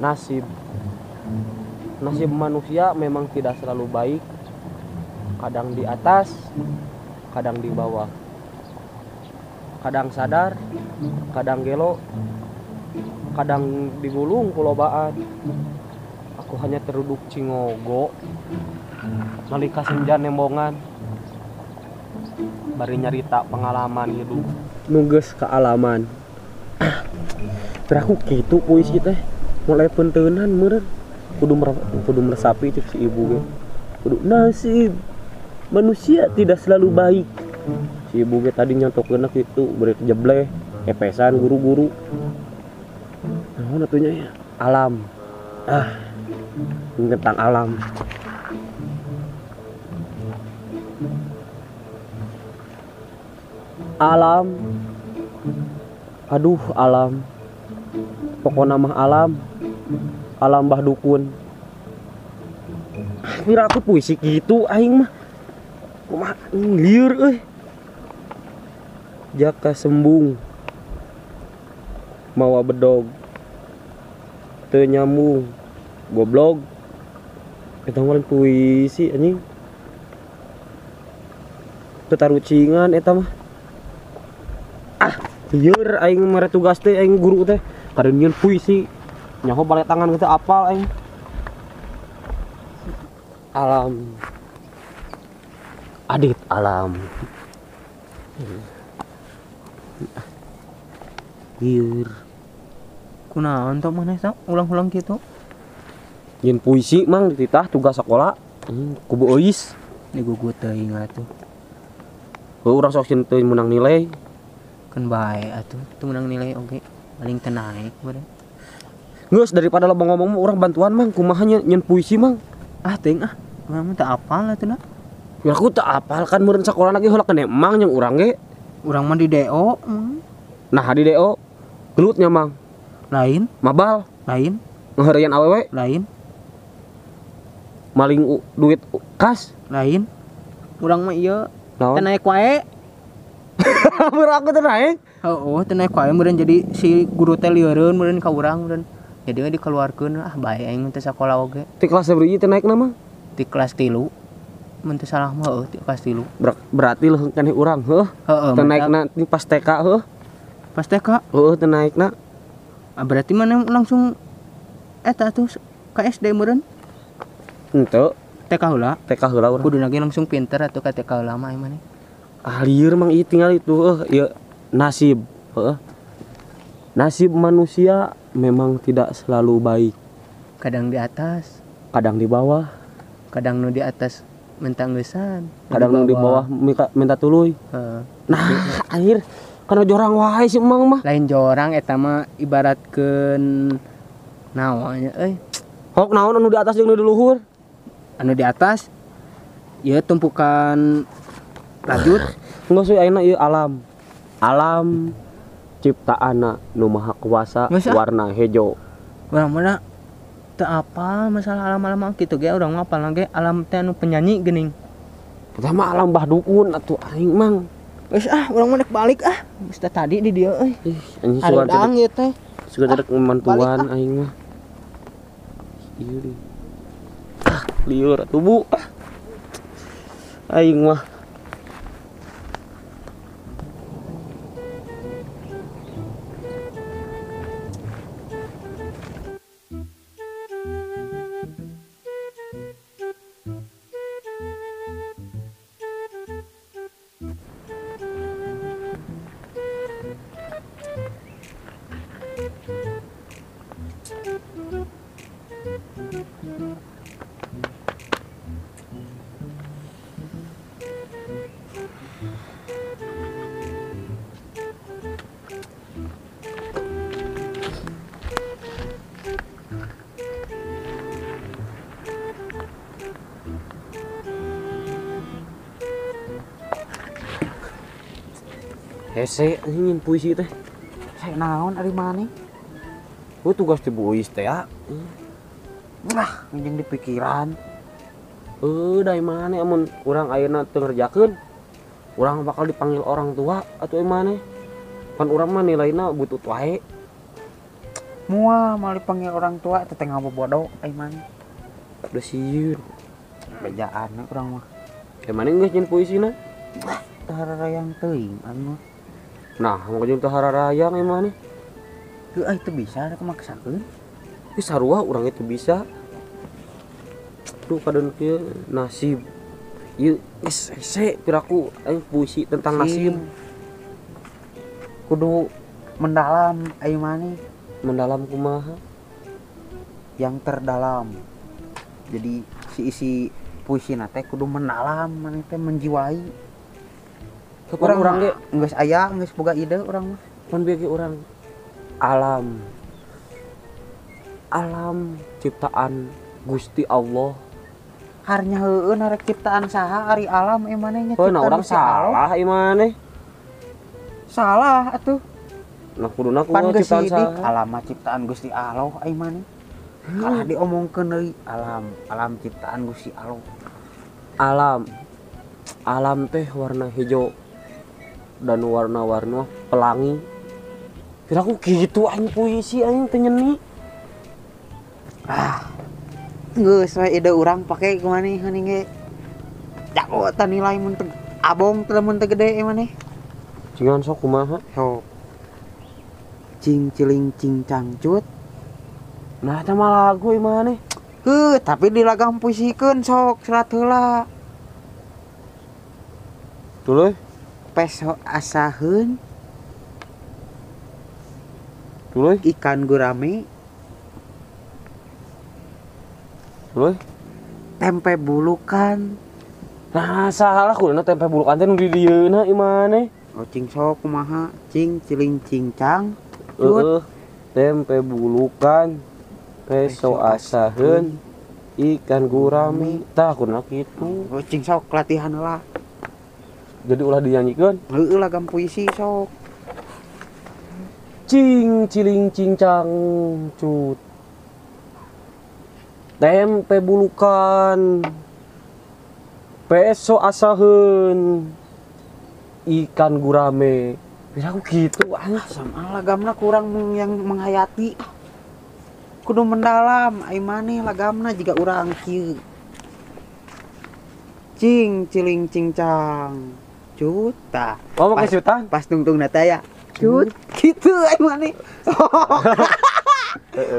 Nasib. Nasib manusia memang tidak selalu baik. Kadang di atas, kadang di bawah. Kadang sadar, kadang gelo, kadang digulung kulobaan. Aku hanya terduduk cingogo, nalika senja nembongan, bari nyarita pengalaman hidup, nungges kealaman. Teraku kitu puisi teh, mulai penteunan meureun, kudu meresapi cek si ibu ge. Kudu nasib manusia tidak selalu baik. Si ibu ge tadi nyontokeunna kitu, beri jebleh, epesan guru-guru. Naon atuh nya ya? Alam. Ah, tentang alam. Alam. Aduh, alam. Pokokna mah alam. Alam bah dukun. Kira aku puisi gitu aing mah. Kumaha lieur euy. Jaka sembung. Mawa bedog. Teu nyambung. Goblok. Eta mah puisi anjing. Tetarucingan eta mah. Ah, lieur aing mere tugas teh aing guru teh. Kadeun puisi. Nyaho balik tangan teh apal aing. Alam. Adit alam. Lieur. Kunaon tok maneh sok ulang-ulang kitu? Nyin puisi mang dititah tugas sekolah. Ku Bu Euis. Digugut teuing atuh. Heuh urang sok sieun teu meunang nilai. Keun bae atuh, teu meunang nilai oge. Paling teu naek meureun. Geus daripada loba ngomong mah urang bantuan mang, kumaha nyen puisi mang. Ah teuing ah, urang mah teu apal atuh na. Ya aku teu apal kan meureun sakola lagi heula kene mang jeung urang ge. Urang mah di DO mang. Nah di DO gelutnya mang. Lain, mabal, lain, ngaheureyan awewe, lain, maling duit kas, lain. Urang mah ieu teu naek wae. Meureun aku teu naek. Heueuh, teu naek wae meureun jadi si guru teh lieureun meureun ka urang meureun. Jadi we dikeluarkeun ah bae aing teh sakola oge. Ti kelas sabaraha teu naekna mah? Ti kelas 3. Mun teu salah mah heueuh ti kelas 3. Berarti leuheung keneh urang heuh. Teu naekna pas TK heuh. Pas TK? Heueuh teu naekna. Ah, berarti mana langsung eta atuh ka SD meureun? Henteu. TK heula. TK heula urang. Kudu lagi langsung pinter atuh ka TK heula mah maneh. Ah lieur mang ieu tinggal itu heuh ieu nasib heuh. Nasib manusia memang tidak selalu baik. Kadang di atas, kadang di bawah. Kadang nu di atas minta ngeusan, kadang nu di bawah minta tuluy. Heeh. Nah, akhir kana jorang wae si emang mah. Lain jorang eta mah ibaratkeun naon nya euy. Hok naon anu di atas jeung nu di luhur? Anu di atas ieu tumpukan rajut. Geus we ayeuna ieu alam. Alam ciptaanna nu maha kuasa warna hejo. Urang mah teu apal masalah alam-alam kitu ge urang mah apal ge alam teh anu penyanyi geuning. Eta mah alam bah dukun atuh aing mang. Geus ah urang mah rek balik ah. Geus tadi di dieu euy. Ih, anjing sugan ieu teh. Sugan rek mantuan aing mah. Ieu. Ah, lieur atuh Bu. Aing mah. Hese anjing puisi teh. Saya naon ari maneh? Heuh tugas ti Bu Euis teh ya. Nah, anjing di pikiran. Heuh, da maneh amun urang ayeuna teu ngerjakeun. Urang bakal dipanggil orang tua atau maneh? Pan urang mah nilaina butut wae. Moal mal dipanggil orang tua teh ngabobodo ai maneh. Udah sieun. Bejaan urang mah. Ya maneh geus nyeun puisina? Teu hararayang teuing aing mah. Nah, mau jeung teu hararayang ai maneh. Heuh ah teu bisa rek maksakeun. Ih sarua urang ge teu bisa. Duh kadon kieu nasib. Ieu geus hese piraku aing puisi tentang nasib. Kudu mendalam ai maneh. Mendalam kumaha? Yang terdalam. Jadi si isi puisina teh kudu mendalam maneh teh menjiwai. Urang urang ge geus aya geus boga ide urang mah. Pan bieu ge urang alam. Alam ciptaan Gusti Allah. Harnya heueun arek ciptaan saha ari alam ieu maneh nya ciptaan. Nah urang salah ieu maneh. Salah atuh. Nah kuduna kumaha ciptaan saha? Alam mah ciptaan Gusti Allah ai maneh. Kalah diomongkeun deui alam, alam ciptaan Gusti Allah. Alam. Alam teh warna hijau dan warna-warna pelangi. Kira aku gitu aing puisi aing teu nyeni. Ah. Geus we ide urang pake kumaha heuning ge. Jago tah nilai mun teu abong teh mun teu gede maneh. Cingan sok kumaha? Sok. Cing ciling cing cangcut. Nah eta mah lagu ieu maneh. Heuh, tapi dilagam puisikeun sok serat heula. Tuluy peso asaheun. Tuluy ikan gurame. Tuluy tempe bulukan. Nah, salah kuduna tempe bulukan teh nu di dieuna ieu maneh. Oh cing sok kumaha? Cing ciling cincang. Heeh. Tempe bulukan, peso asaheun, ikan gurame. Tah kuduna kitu. Oh cing sok latihan heula. Jadi ulah dinyanyikeun? Heueuh lagam puisi sok. Cing ciling cincang cut. Tempe bulukan, peso asaheun, ikan gurame. Bisa aku gitu ah sama lagamna kurang yang menghayati. Kudu mendalam ai maneh lagamna jiga urang kieu. Cing ciling cincang cut tah. Oh make cutan? Pas tungtungna teh aya cut kitu ai maneh.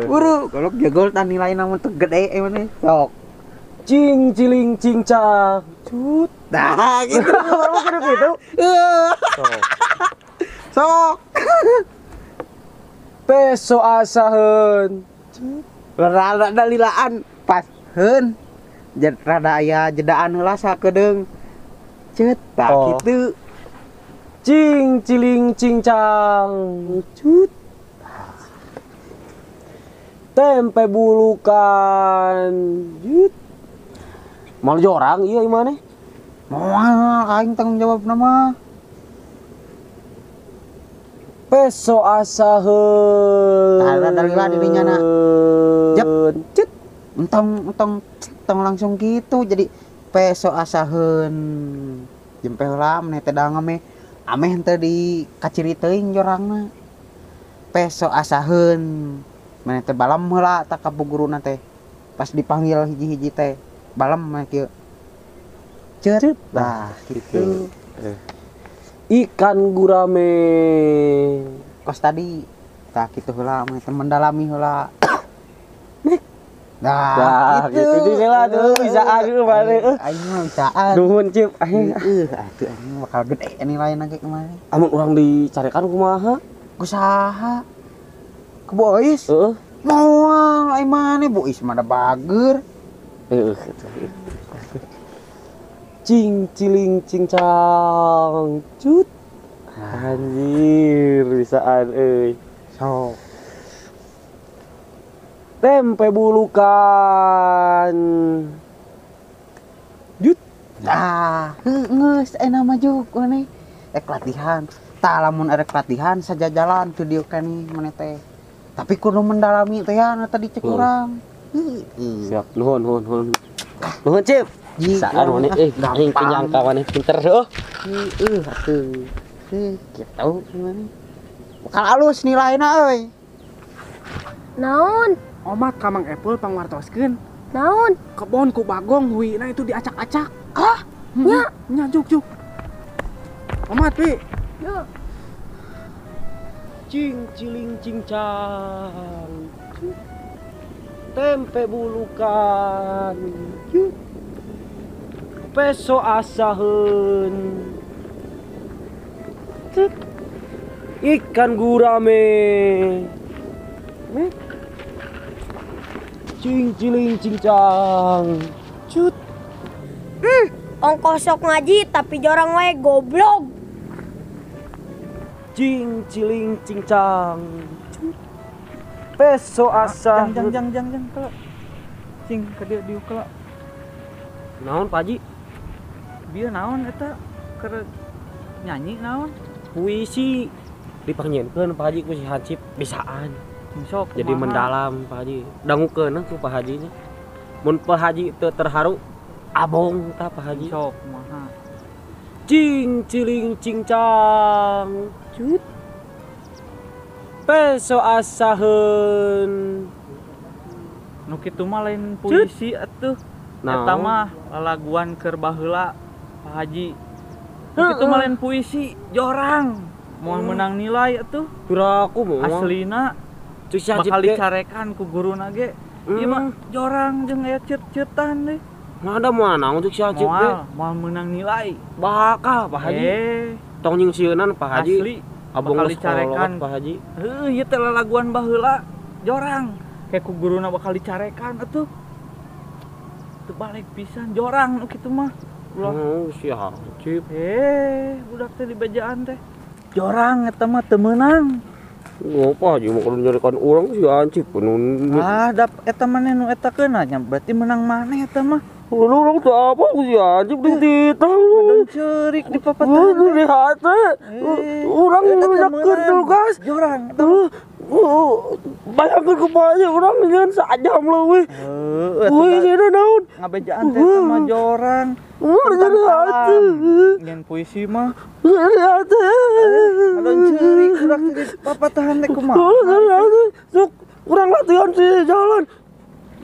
Buru, kalau jagol tah nilaina mun teu gede ai maneh. Sok. Cing ciling cincang cut. Nah gitu. Kudu kitu. Sok. Sok. Peso asaheun. Rada lilaan pas heun. Rada aya jedaan heula sakedeung. Cet tah kitu. Cing ciling cincang cut. Tempe bulukan. Jut. Mal jorang ieu maneh? Moal aing tanggung jawabna mah. Peso asaheun. Tah rada lila dirinya na. Jep cut. Entong entong entong langsung gitu jadi peso asaheun. Jempe heula maneh teh da ameh ameh henteu di kaciri teuing jorangna. Peso asaheun. Maneh teh balam heula tah ka bu guruna teh. Pas dipanggil hiji-hiji teh balam maneh kieu. Cet. Nah, gitu. Ikan gurame. Kos tadi tah kitu heula maneh teh mendalami heula. Nah, gitu heula tuh bisaan maneh. Aing mah bisaan. Nuhun Cip aing. Heuh, atuh aing bakal gede nilai ge kumaha. Amun urang dicarekan kumaha? Ku saha? Ku Bois? Heeh. Moal ai maneh Bois mah da bager. Heeh kitu. Cing ciling cincang cut. Anjir bisaan euy. Sok. Tempe bulukan. Jut. Ah, geus enak mah juk maneh. Rek latihan. Tah lamun arek latihan sajajalan teu dieu keneh maneh teh. Tapi kudu mendalami teh ya tadi cek urang. Siap, nuhun nuhun nuhun. Nuhun Cip. Saan maneh aing teu nyangka maneh pinter heuh. Heeh atuh. Kitu maneh. Bakal alus nilaina euy. Naon? Omat ka Mang Epul pangwartoskeun. Naon? Kebon ku Bagong huina itu diacak-acak. Ah, nya. Nya juk. Omat pi. Yo. Cing ciling cincang. Tempe bulukan. Peso asaheun. Ikan gurame. Cing ciling cincang. Cut. Ongkos sok ngaji tapi jorang wae goblok. Cing ciling cincang. Peso asah. Jang kela. Cing ka dieu diuk kela. Naon Pak Haji? Bieu naon eta keur nyanyi naon? Puisi dipanggieunkeun Pak Haji ku si Hansip bisaan. Sok jadi mendalam Pak Haji. Dangukeun ku Pak Haji nya. Mun Pak Haji teu terharu abong tah Pak Haji. Sok kumaha? Cing ciling cincang. Cut. Peso asaheun. Nu kitu mah lain puisi atuh. Eta mah lalaguan keur baheula Pak Haji. Nu kitu mah lain puisi, jorang. Moal meunang nilai atuh. Piraku mah aslina bakal dicarekan ku guruna ge. Ieu mah jorang jeung aya ceut-ceutan deui. Nah ada moal naon cek si Hansip ge. Moal meunang nilai. Bakal Pak Haji. Tong nyingsieunan Pak Haji. Asli. Abong bakal dicarekan Pak Haji. Heuh, ieu teh lalaguan baheula jorang. Kayak ku guruna bakal dicarekan atuh. Teu balik pisan jorang nu kitu mah. Ulah. Si Hansip. Budak teh dibejaan teh. Jorang eta mah teu meunang. Ngapa Haji mah kudu nyarikan urang si Hansip nu. Ah, dap eta maneh nu eta keuna nya berarti meunang maneh eta mah. Urang teu apa ku si Hansip dititah. Ceurik di papatahan. Di hate. Urang ngerjakeun tugas. Jorang. Bayangkeun ku Pak Haji urang nyeun sajam leuwih. Heuh, cenah naon? Ngabejaan teh sama jorang. Urang nyeri hate. Nyen puisi mah. Nyeri hate. Adon ceurik urang teh di papatahan teh kumaha? Nyeri hate. Sok urang latihan di jalan.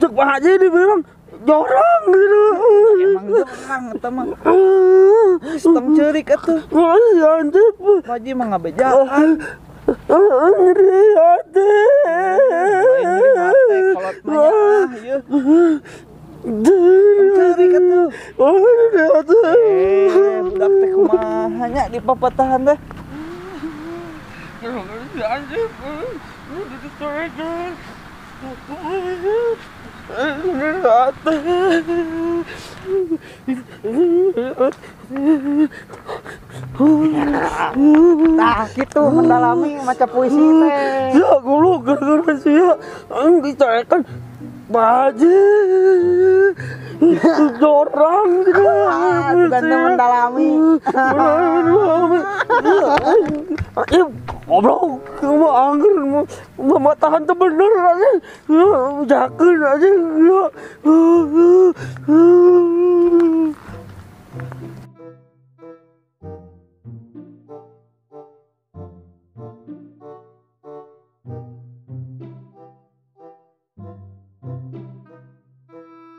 Cek Pak Haji dibilang jorang gitu. Emang jorang eta mah. Geus tong ceurik atuh. Si Hansip. Pak Haji mah ngabejaan. Nyeri hati. Nyeri hati kolot mah nya ieu. Ceurik atuh. Nyeri hati. Budak teh kumaha nya di papatahan teh. Si Hansip. Nyeri hati. Tah kitu mendalami maca puisi teh. Ya goblok gara-gara sia dicarekan Pak Haji. Jorang gitu. Bukan mendalami. Goblok, kamu angger mau tahan teu bener aja. Jakeun aja.